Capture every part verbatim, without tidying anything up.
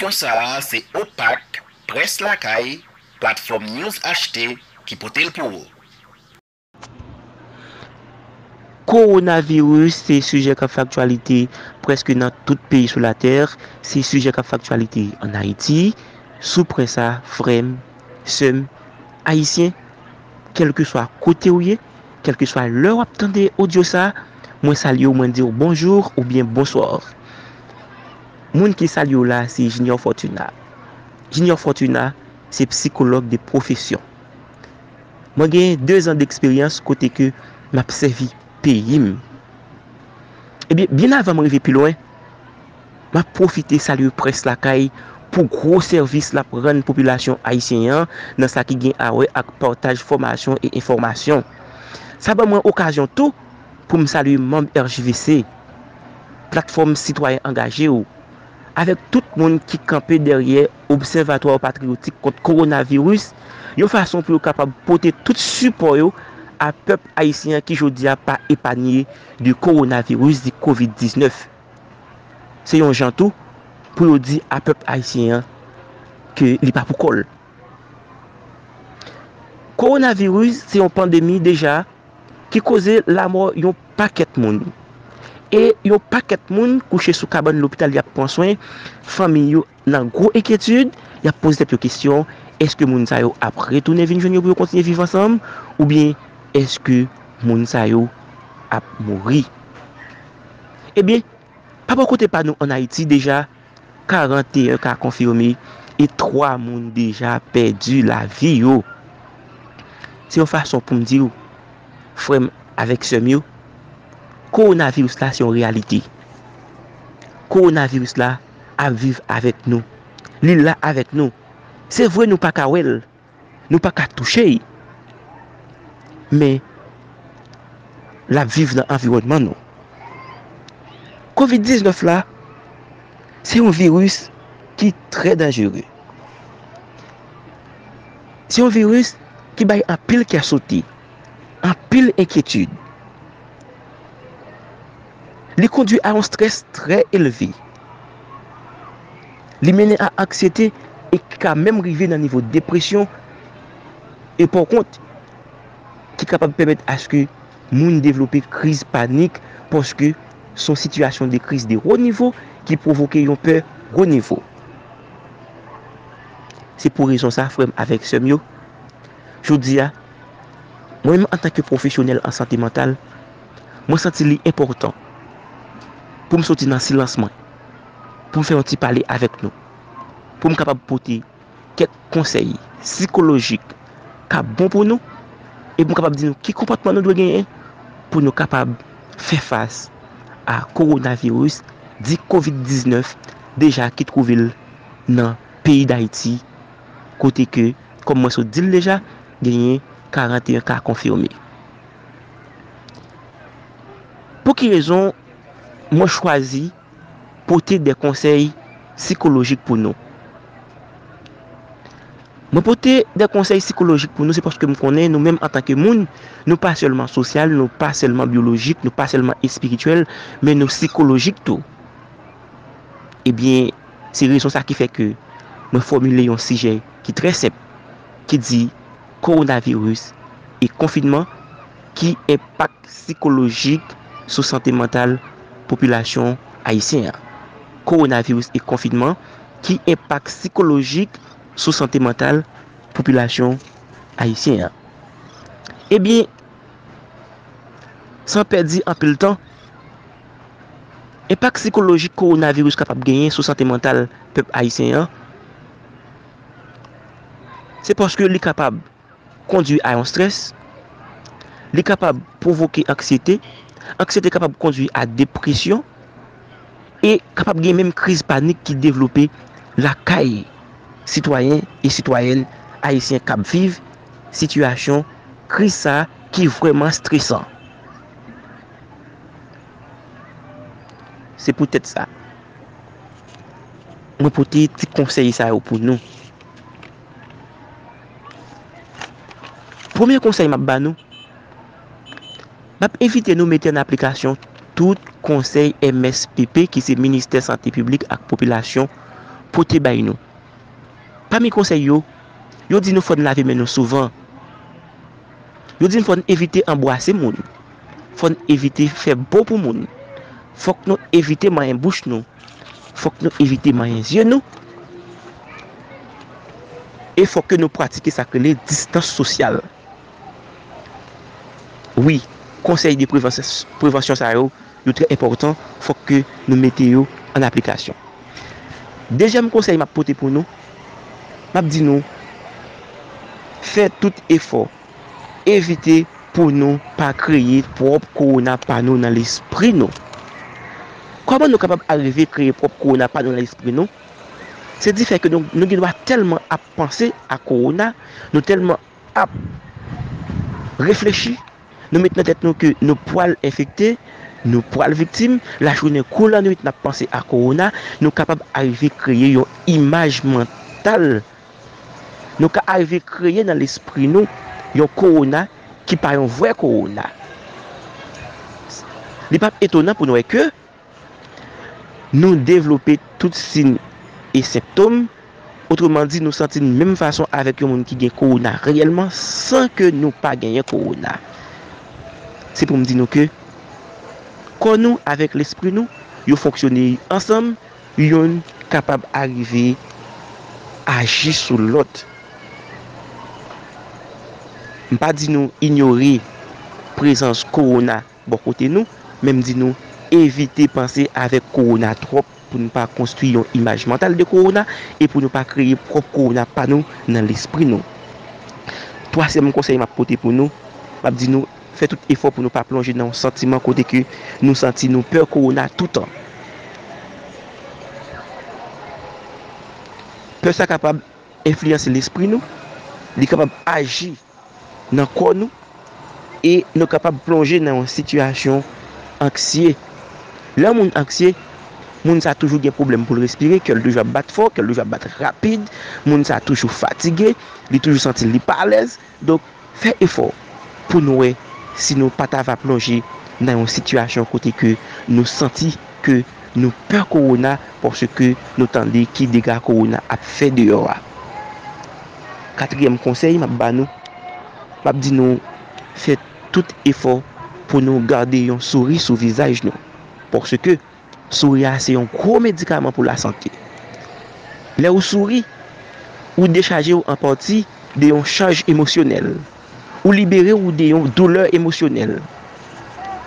Feyton sa a se Opak, Près Lakay, Platfòm News H T ki pote l pou ou. Kowonaviris se sijè k ap fè aktyalite prèske nan tout peyi sou latè. Se sijè k ap fè aktyalite ann Ayiti. Sou pwen sa, frè m, sè m, Ayisyen, kèlkeswa kote w ye, kèlkeswa lè w ap tande odyo sa, mwen salye w, mwen di w bonjou oubyen bonswa. Moun ki salye w la, se Junior Fortuna. Junior Fortuna se sikològ de pwofesyon. Mwen gen de zan deksperyans kote ke m ap sèvi peyi m. Ebyen, byen avan m rive pi lwen, m ap pwofite salye Près Lakay pou gwo sèvis l ap rann popilasyon ayisyen an nan sa ki gen a wè ak pataj fòmasyon e enfòmasyon. Sa ban mwen okazyon tou pou m salye manm R J V C, Platfòm Sitwayen Angaje yo, avèk tout moun ki kanpe dèyè Obsèvatwa Patriyotik kont Kowonaviris, yon fason pou yo kapab pote tout sipò yo a pèp ayisyen an ki jodi a pa epanye de kowonaviris, di kovid diznèf. Se yon jan tou pou yo di a pèp ayisyen an ke li pa pou kò l. Kowonaviris se yon pandemi deja ki koze lamò yon pakèt moun. E yon pakèt moun kouche sou kabann lopital, y ap pran swen, fanmi yo nan gwo enkyetid, y ap poze tèt yo kesyon, èske moun sa yo ap retounen vin jwenn yo pou yo kontinye viv ansanm, oubyen èske moun sa yo ap mouri? Ebyen, pa bò kote pa nou ann Ayiti, deja karanteyen ka konfime e twa moun deja pèdi lavi yo. Se yon fason pou m di w, frè m avèk sè m yo, kowonaviris la se yon reyalite. Kowonaviris la ap viv avèk nou. Li la avèk nou. Se vre nou pa ka wè l, nou pa ka touche l, men l ap viv nan anviwònman nou. Kovid diznèf la, se yon viris ki trè danjere. Se yon viris ki bay anpil kè sote, anpil enkyetid. Li kondui a yon strès trè elve. Li mennen a anksyete e ki ka menm rive nan nivo depresyon e pòkont ki kapab pèmèt aske moun devlope kriz panik paske se yon sitiyasyon de kriz de wo nivo ki pwovoke yon pè wo nivo. Se pou rezon sa, frè m avèk sè m yo, jodi a, mwen menm antanke pwofesyonèl an sante mantal, mwen santi li enpòtan pou m soti nan silans mwen, pou m fè yon ti pale avèk nou, pou m kapab pote kèk konsèy sikolojik k ap bon pou nou, e pou m kapab di nou ki konpòtman nou dwe genyen pou nou kapab fè fas a kowonaviris, di kovid diznèf, deja ki twouve l nan peyi Dayiti, kote ke, kòm mwen sot di l deja, genyen karanteyen ka konfime. Pou ki rezon mwen chwazi pote de konsèy sikolojik pou nou? Mwen pote de konsèy sikolojik pou nou, se paske m konnen nou menm antanke moun, nou pa sèlman sosyal, nou pa sèlman byolojik, nou pa sèlman espirityèl, men nou sikolojik tou. Ebyen, se rezon sa ki fè ke mwen fòmile yon sijè ki trè senp, ki di kowonaviris e konfinman, ki enpak sikolojik sou sante mantal popilasyon ayisyen an. Kowonaviris e konfinman, ki enpak sikolojik sou sante mantal popilasyon ayisyen an? Ebyen, san pèdi anpil tan, enpak sikolojik kowonaviris kapab genyen sou sante mantal pèp ayisyen an, se paske li kapab kondui a yon strès, li kapab pwovoke anksyete, anksyete kapab kondui a depresyon, e kapab gen menm kriz panik ki devlope lakay sitwayen e sitwayèn ayisyen k ap viv sitiyasyon kriz sa a ki vrèman stresan. Se poutèt sa, mwen pote ti konsèy sa yo pou nou. Premye konsèy m ap ba nou, m ap envite nou mete an aplikasyon tout konsèy M S P P, ki se Ministè Sante Piblik ak Popilasyon, pote bay nou. Pami konsèy yo, yo di nou fò n lave men nou souvan. Yo di n fò n evite anbwase moun. Fò n evite fè bo pou moun. Fòk nou evite manyen bouch nou. Fòk nou evite manyen zye nou. E fòk ke nou pratike sa k rele distans sosyal. Wi, konsèy de prevansyon, prevansyon sa yo, yo trè enpòtan, fòk ke nou mete yo an aplikasyon. Dezyèm konsèy m ap pote pou nou, m ap di nou, fè tout efò, evite pou nou pa kreye pwòp kowona pa nou nan lespri nou. Kòman nou kapab arive kreye pwòp kowona pa nou nan lespri nou? Se di fè ke nou, nou gen dwa tèlman ap panse a kowona, nou tèlman ap reflechi, nou met nan tèt nou ke nou pwal enfekte, nou pwal viktim, lajounen kou lannwit n ap panse a kowona, nou kapab arive kreye yon imaj mantal. Nou ka arive kreye nan lespri nou yon kowona ki pa yon vrè kowona. Li p ap etonan pou n wè ke nou devlope tout siy e senptòm, otreman di, nou santi n menm fason avèk yon moun ki gen kowona reyèlman san ke nou pa genyen kowona. Se pou m di nou ke kò nou avèk lespri nou, yo fonksyone ansanm, youn kapab arive aji sou lòt. M pa di nou inyore prezans kowona bò kote nou, men m di nou evite panse avèk kowona twòp pou nou pa konstwi yon imaj mantal de kowona e pou nou pa kreye pwòp kowona pa nou nan lespri nou. Twazyèm konsèy m ap pote pou nou, m ap di nou fè tout efò pou nou pa plonje nan yon santiman kote ke nou santi nou pè kowona toutan. Pè sa kapab enfliyanse lespri nou, li kapab aji nan kò nou, e nou kapab plonje nan yon sitiyasyon anksye. Lè yon moun anksye, moun sa toujou gen pwoblèm pou l respire, kè l toujou ap bat fò, kè l toujou ap bat rapid, moun sa toujou fatige, li toujou santi li pa alèz. Donk, fè efò pou nou wè si nou pa ta va plonje nan yon sitiyasyon kote ke nou santi ke nou pè kowona paske nou tande ki dega kowona ap fè deyò a. Katriyèm konsèy m ap ba nou, m ap di nou fè tout efò pou nou gade yon souri sou vizaj nou. Paske souri a se yon gwo medikaman pou lasante. Lè ou souri, ou dechaje w an pati de yon chaj emosyonèl. Ou libere w de yon doulè emosyonèl.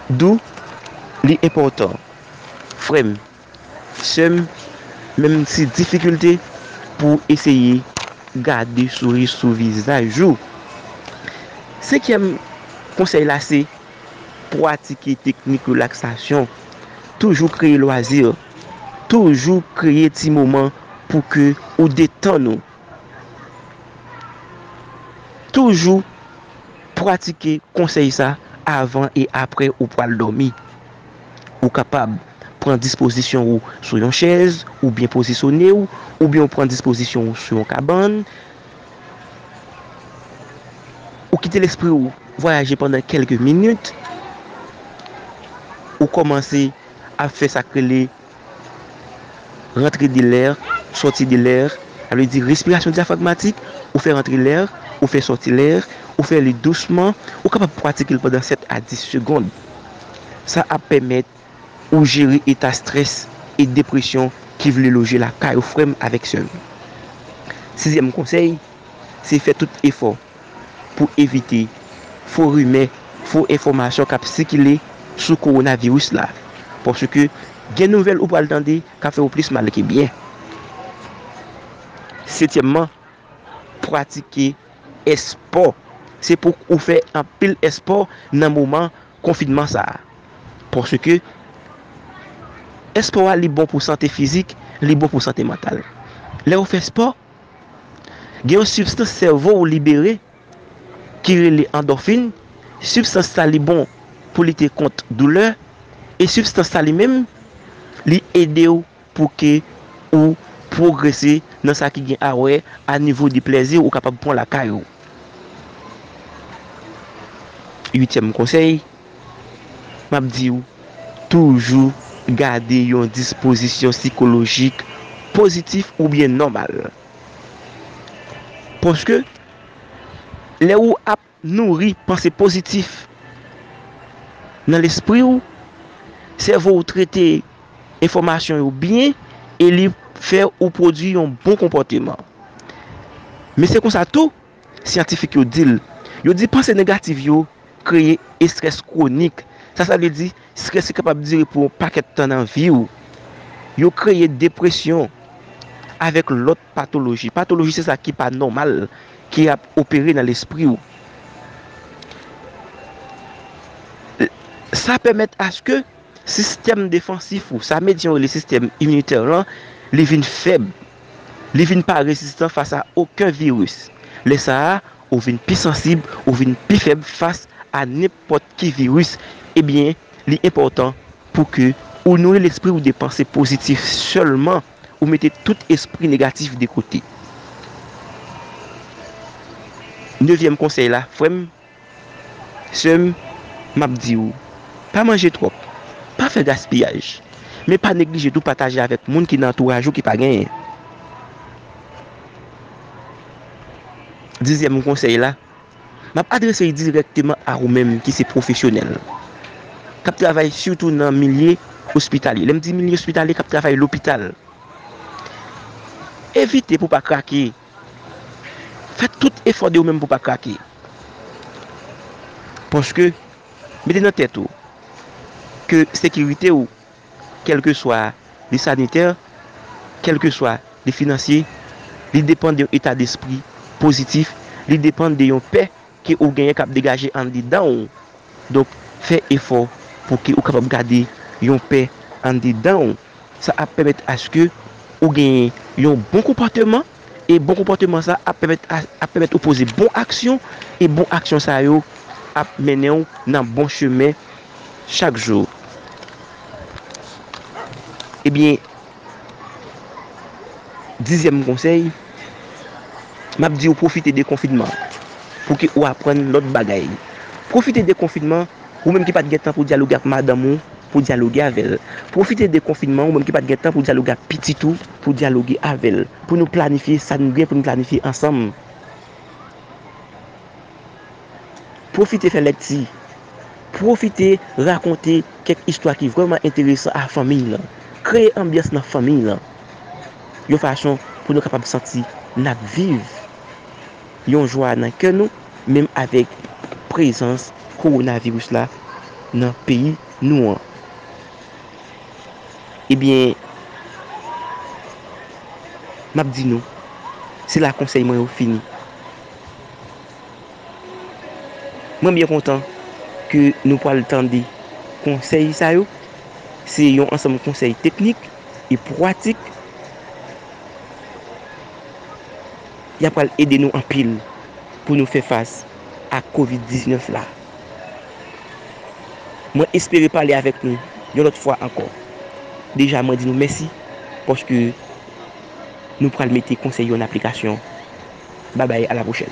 Dou li enpòtan, frè m, sè m, menm si difikilte, pou eseye gade souri sou vizaj ou. Senkyèm konsèy la se pratike teknik relaksasyon. Toujou kreye lwazi. Toujou kreye ti moman pou ke ou detann ou. Toujou pratike konsèy sa avan e apre ou pral dòmi. Ou kapab pran dispozisyon ou sou yon chèz, oubyen pozisyone w, oubyen ou pran dispozisyon ou sou yon kabann. Ou kite lespri w vwayaje pandan kèlke minit. Ou kòmanse ap fè sa k rele rantre de lè, sòti de lè, sa vle di respirasyon dyafragmatik, ou fè rantre lè, ou fè sòti lè, ou fè li dousman, ou kapab pratike l pandan sèt a dis segonn. Sa ap pèmèt ou jere eta estrès e depresyon ki vle loje lakay ou, frè m avèk sè m. Sizyèm konsèy, se fè tout efò pou evite fo rimè, fo enfòmasyon k ap sikile sou kowonaviris la. Paske gen nouvèl ou pral tande k ap fè w plis mal ke byen. Setyèmman, pratike èspò. Se pou ou fè anpil èspò nan moman konfinman sa a. Paske èspò a, li bon pou sante fizik, li bon pou sante mantal. Lè ou fè èspò, gen yon sibstans sèvo w libere ki rele andòfin. Sibstans sa, li bon pou lite kont doulè, e sibstans sa li menm, li ede w pou ke ou pwogrese nan sa ki gen a wè a nivo de plèzi ou kapab pran lakay ou. Uityèm konsèy, m ap di w, toujou gade yon dispozisyon sikolojik pozitif oubyen nòmal. Paske lè ou ap nouri panse pozitif nan lespri w, sèvo w trete enfòmasyon yo byen e li fè ou pwodui yon bon konpòteman. Men se konsa tou, syantifik yo di l. Yo di panse negatif yo kreye estrès kwonik. Sa, sa vle di, estrès ki kapab dire pou yon pakèt tan nan vi w. Yo kreye depresyon avèk lòt patoloji. Patoloji, se sa ki pa nòmal, ki ap opere nan lespri w. Sa pèmèt aske sistèm defansif ou, sa medsen yo rele sistèm iminitè lan, li vin fèb. Li vin pa rezistan fas a okenn viris. Lè sa a, ou vin pi sansib, ou vin pi fèb fas a nenpòt ki viris. Ebyen, li enpòtan pou ke ou nouri lespri w de panse pozitif sèlman, ou mete tout espri negatif de kote. Nevyèm konsèy la, frè m, sè m, m ap di w, pa manje twòp, pa fè gaspiyaj, men pa neglije tou pataje avèk moun ki nan antouraj ou ki pa genyen. Dizyèm konsèy la, m ap adrese l dirèkteman a ou menm ki se pwofesyonèl, k ap travay sitou nan milye ospitalye. Lè m di milye ospitalye, k ap travay lopital. Evite pou w pa krake. Fè tout efò de ou menm pou w pa krake. Paske, mete nan tèt ou ke sekirite w, kèlkeswa li sanitè, kèlkeswa li finansye, li depann de yon eta despri pozitif, li depann de yon pè ke ou genyen k ap degaje anndedan w. Donk, fè efò pou ke ou kapab gade yon pè anndedan w. Sa ap pèmèt aske ou genyen yon bon konpòteman, e bon konpòteman sa ap pèmèt, ap pèmèt ou poze bon aksyon, e bon aksyon sa yo ap mennen w nan bon chemen chak jou. Ebyen, dizyèm konsèy, m ap di w pwofite de konfinman pou ke ou aprann lòt bagay. Pwofite de konfinman, ou menm ki pa t gen tan pou dyaloge ak madanm ou, pou dyaloge avè l. Pwofite de konfinman, ou menm ki pa t gen tan pou dyaloge ak pitit ou, pou dyaloge avè l. Pou nou planifye sa nou gen pou nou planifye ansanm. Pwofite fè lekti. Pwofite rakonte kèk istwa ki vrèman enteresan a fanmiy lan. Kreye anbyans nan fanmiy lan. Yon fason pou nou kapab santi n ap viv yon jwa nan kè nou, menm avèk prezans kowonaviris la nan peyi nou an. Ebyen, m ap di nou, se la konsèy mwen yo fini. Mwen byen kontan ke nou pral tande konsèy sa yo. Se yon ansanm konsèy teknik e pratik. Y ap pral ede nou anpil pou nou fè fas ak kovid diznèf la. Mwen espere pale avèk nou yon lòt fwa ankò. Deja, mwen di nou mèsi paske nou pral mete konsèy yo an aplikasyon. Babay, a la pwochèn.